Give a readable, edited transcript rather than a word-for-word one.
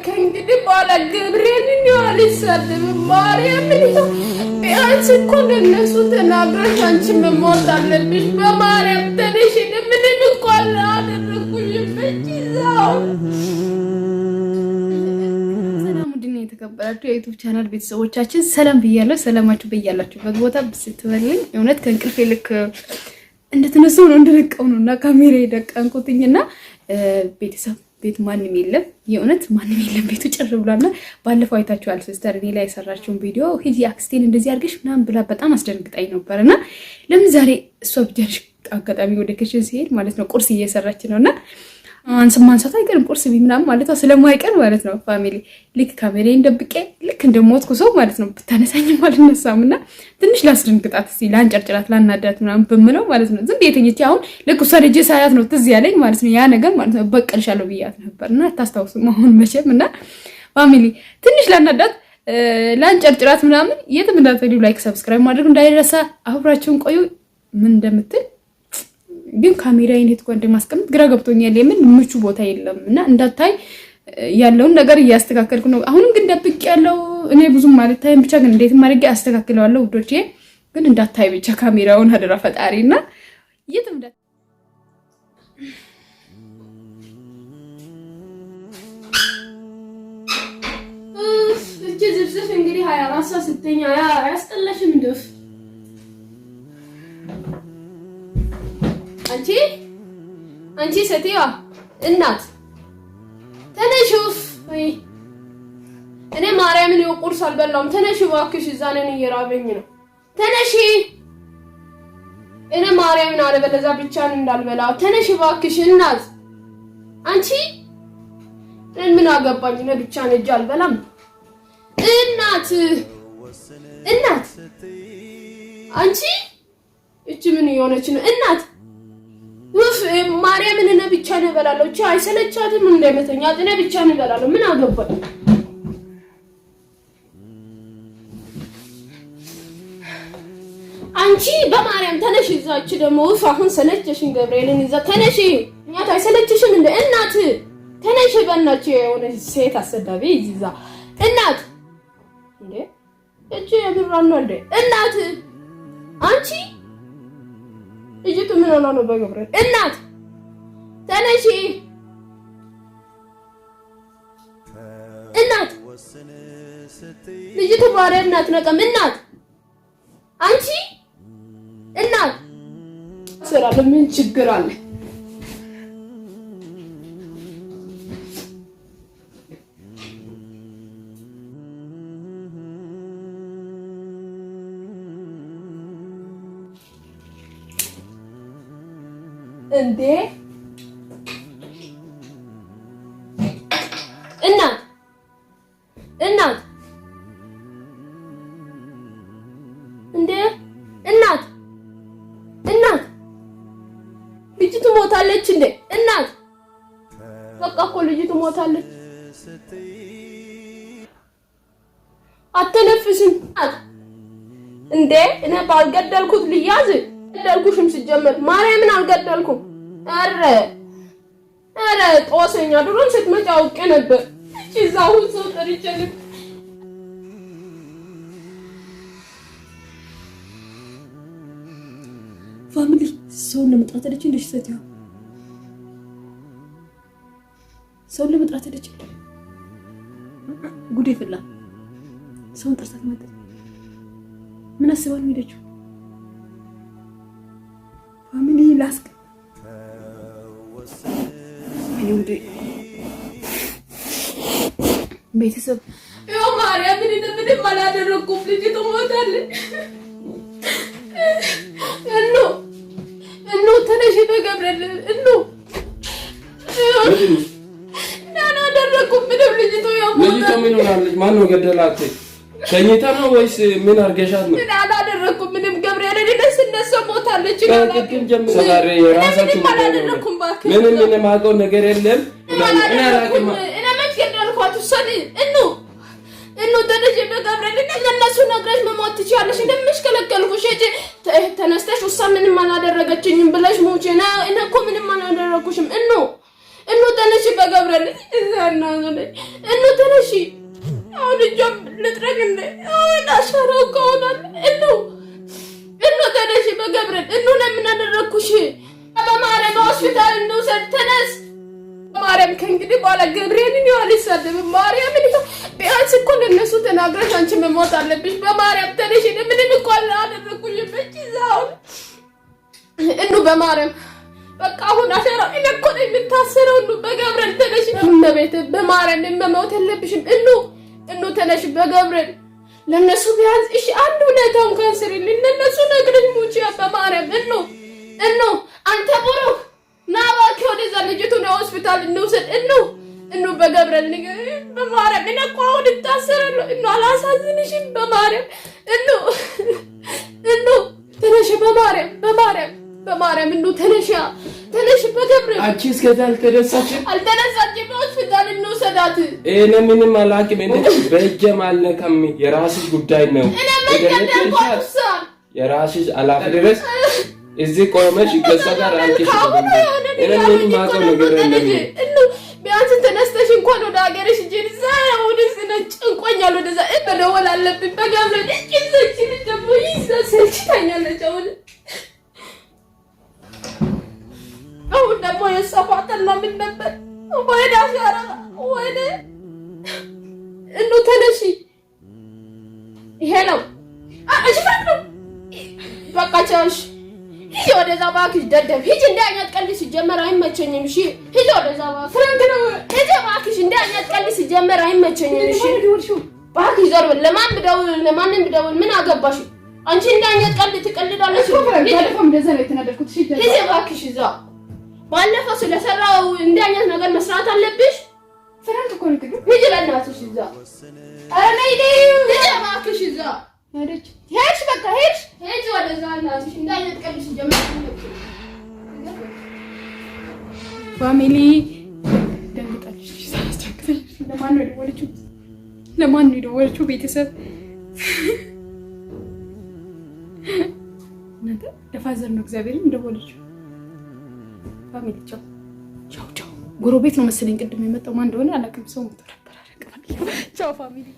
ከእንግዲህ በኋላ ገብርኤልን አልሳደብም። ማርያምን ቢያንስ እኮ ለእነሱ ተናግረሽ አንቺ መሞት አለብሽ። በማርያም ተነሽ። ምንም እኮ አላደረኩሽም። ሰላም ውድና የተከበራችሁ የ YouTube channel ቤተሰቦቻችን ሰላም ብያለሁ። ሰላማችሁ በያላችሁበት ቦታ ብስትበልኝ እውነት ከእንቅልፌ ልክ እንደተነሳሁ ነው እንደነቃው ነው እና ካሜራ የደቀንኩትኝና ቤተሰብ ቤት ማንም የለም፣ የእውነት ማንም የለም። ቤቱ ጭር ብሏልና ባለፈው አይታችኋል sister እኔ ላይ የሰራችውን ቪዲዮ ሂጂ አክስቴን እንደዚህ አድርገሽ ምናምን ብላ በጣም አስደንግጣኝ ነበር እና ለምን ዛሬ እሷ ብቻ አጋጣሚ ወደ kitchen ሲሄድ ማለት ነው ቁርስ እየሰራች ነው እና አንስ ማንሳቱ አይቀርም ቁርስ ቢ ምናምን ማለቷ ስለማይቀር ማለት ነው። Family ልክ ካሜራዬን ደብቄ ልክ እንደሞትኩ ሰው ማለት ነው ብታነሳኝም አልነሳም እና ትንሽ ላስደንግጣት እስኪ ላንጨርጭራት፣ ላናዳት ምናምን በምለው ማለት ነው። ዝም ብዬ ተኝቼ አሁን ልክ እሷ ደጄ ሳያት ነው ትዝ ያለኝ ማለት ነው ያ ነገር ማለት ነው። በቀልሻለሁ ብያት ነበር እና አታስታውስም አሁን መቼም እና family ትንሽ ላናዳት ላንጨርጭራት ምናምን የትም እንዳትሄዱ like፣ subscribe ማድረግ እንዳይረሳ። አብራችሁን ቆዩ ምን እንደምትል ግን ካሜራዬን የት ጋር እንደማስቀምጥ ግራ ገብቶኛል። የምን ምቹ ቦታ የለም እና እንዳታይ ያለውን ነገር እያስተካከልኩ ነው። አሁንም ግን ደብቅ ያለው እኔ ብዙም ማለት ታይም ብቻ ግን እንዴትም አድርጌ አስተካክለዋለሁ ውዶቼ። ግን እንዳታይ ብቻ ካሜራውን አደራ ፈጣሪ እና የትም እንዳ እቺ ዝብዝፍ እንግዲህ 24 ሰዓት ስተኛ አያስጠላሽም? እንደው አንቺ አንቺ ሴትዮዋ እናት ተነሽ። ወይ እኔ ማርያምን ይኸው ቁርስ አልበላሁም። ተነሽ እባክሽ፣ እዛ ነን እየራበኝ ነው። ተነሺ። እኔ ማርያምን አለበለዚያ ብቻን እንዳልበላ። ተነሽ እባክሽ እናት። አንቺ እኔ ምን አገባኝ? እኔ ብቻን እጅ አልበላም። እናት እናት አንቺ እቺ ምን እየሆነች ነው? እናት ውፍ ማርያምን እኔ ብቻ ነው እበላለሁ። እቺ አይሰለቻትም? እንደመተኛት እኔ ብቻ ነው እበላለሁ። ምን አገባኝ? አንቺ በማርያም ተነሽ። እዛች ደግሞ ውፍ አሁን ሰለቸሽን። ገብርኤልን ይዛ ተነሽ። እኛት አይሰለችሽም እንደ እናት ተነሽ። በእናትሽ የሆነ ሴት አሰዳቢ ይዛ እናት እንዴ እቺ የምሯን ነው እንዴ እናት አንቺ ልጅቱ ምን ሆና ነው? በገብርኤል እናት ተነሺ፣ እናት ልጅቱ ባሪያ እናት ነቀም እናት አንቺ እናት ስራለ ምን ችግር አለ? እንዴ እናት እናት እንዴ እናት እናት ልጅቱ ሞታለች እንዴ እናት በቃ እኮ ልጅቱ ሞታለች። አተነፍስም እንዴ እኔ ባልገደልኩት ልያዝ ገደልኩሽም ሲጀመር ማርያምን አልገደልኩም። ኧረ ኧረ ጦሰኛ ድሮም ስትመጪ አውቄ ነበር። እቺ እዛ አሁን ሰው ጠርቼ Family ሰውን ለመጥራት ሄደች። እንደሽ ሴትዮዋ ሰውን ለመጥራት ሄደች። ጉዴ ፈላ። ሰውን ጠርታት መጣች። ምን አስባ ነው ሄደችው? Family ላስቅ ቤተሰብ ይኸው ማርያምን ምንም አላደረኩም። ልጅቱ ሞታለች። እኑ እኑ ተነሽ በገብርኤል እኑ አላደረኩም ምንም። ልጅቱ ልጅቱ ምን ሆናለች? ማነው ገደላት? ተኝታ ነው ወይስ ምን አድርገሻት ነው? ምን አላደረኩም ምንም። ገብርኤል እኔ ስነሳ ሞታለች። ከቅድም ጀምሮ ዛሬ የራሳችሁ ምንም ምንም የማውቀው ነገር የለም። እኔ መች ገደልኳት? እሷን እኑ እኑ ተነሽ በገብርኤል ለእነሱ ነግረሽ መሞት ትችያለሽ። እንደምሽ ከለከልኩሽ። ሂጂ ተነስተሽ እሷ ምንም አላደረገችኝም ብለሽ ሙቺ። እኔ እኮ ምንም አላደረኩሽም። እኑ እኑ ተነሽ በገብርኤል እኑ ተነሺ። አሁን እጇን ልጥረግ እንደ አሁን አሻራው ከሆናል እኑ እኑ ተነሺ፣ በገብረን እኑ ለምን አደረግኩሽ? በማርያም ሆስፒታል እንውሰድ። ተነስ ማርያም። ከእንግዲህ በኋላ ገብርኤልን ይኸው አልሳደብም። ማርያምን ይኸው ቢያንስ እኮ ለእነሱ ተናግረሽ አንቺ መሞት አለብሽ። በማርያም ተነሽ። ምንም እኮ አላደረኩሽም። እቺ አሁን እኑ በማርያም በቃ አሁን አሻራ እኔ እኮ ነኝ የምታሰረው። እኑ በገብርኤል ተነሽ። እመቤቴ በማርያም መሞት የለብሽም። እኑ እኑ ተነሽ በገብርኤል ለእነሱ ቢያንስ እሺ አንድ ሁኔታ እንኳን ስሪልኝ። ለእነሱ ነግረሽ ሙቺ። በማርያም እኑ እኑ አንተ ብሩክ ና እባክህ ወደዛ ልጅቱን ሆስፒታል እንውሰድ። እኑ እኑ በገብርኤል በማርያም እኔ እኮ አሁን እታሰራለሁ። እኑ አላሳዝንሽም? በማርያም እኑ እኑ ተነሽ በማርያም በማርያም በማርያም እኑ ተነሽ ተነሽ በገብርኤል። አንቺ እስከዛ አልተነሳችም? አልተነሳችም። ሆስፒታል እንውሰዳት። እኔ ምንም አላውቅም። እኔ በእጄም አልነካም። የራስሽ ጉዳይ ነው። እኔ መገደልኳት እሷን። የራስሽ አላፍ ድረስ እዚህ ቆመሽ ከእሷ ጋር አልቅሽ። እኔ ምንም የማውቀው ነገር የለም። እኑ ቢያንስ ተነስተሽ እንኳን ወደ ሀገርሽ ሂጂ። እዛ አሁንስ እኔ ጭንቆኛል። ወደዛ መደወል አለብኝ። በገብርኤል እጅ ይዘች ልጅ ደግሞ ይዛ ሰልችታኛለች። አሁን አሁን ደግሞ የእሷ ፋተና ምን ነበር? ወይኔ አሻራ ወይኔ። እኑ ተነሺ። ይሄ ነው እሺ፣ ነው በቃ ቻውሽ። ሂጂ ወደዛ እባክሽ ደደብ ሂጂ። እንዲህ አይነት ቀልድ ሲጀመር አይመቸኝም። እሺ ሂጂ ወደዛ እባክሽ። ፍራንክ ነው። ሂጂ እባክሽ። እንዲህ አይነት ቀልድ ሲጀመር አይመቸኝም። እሺ እባክሽ ዞር በል። ለማን ብደውል ለማንም ብደውል ምን አገባሽ አንቺ? እንዲህ አይነት ቀልድ ትቀልዳለሽ። ባለፈው እንደዛ ነው የተናደድኩት። እሺ ሂጂ እባክሽ እዛ። ባለፈው ስለሰራው እንዲህ አይነት ነገር መስራት አለብሽ። ፍራንክ እኮ ነው። ግን ሂጂ በእናትሽ እዛ። ኧረ ነይ ነይ። ሂጂ እባክሽ እዛ። ሄደች። ሄድሽ በቃ ሄድሽ። ሂጂ ወደዛ እናትሽ። እንዲህ አይነት ቀልድ ሲጀመር አይመቸኝም። Family ደንግጣለች። ለማን ነው የደወለችው? ለማን ነው የደወለችው? ቤተሰብ እናንተ ለ father ነው እግዚአብሔርን የደወለችው። Family ቻው ቻው ቻው። ጎረቤት ነው መሰለኝ ቅድም የመጣው ማን እንደሆነ አላውቅም። ሰው መጥቶ ነበር። አላውቅም። ቻው family።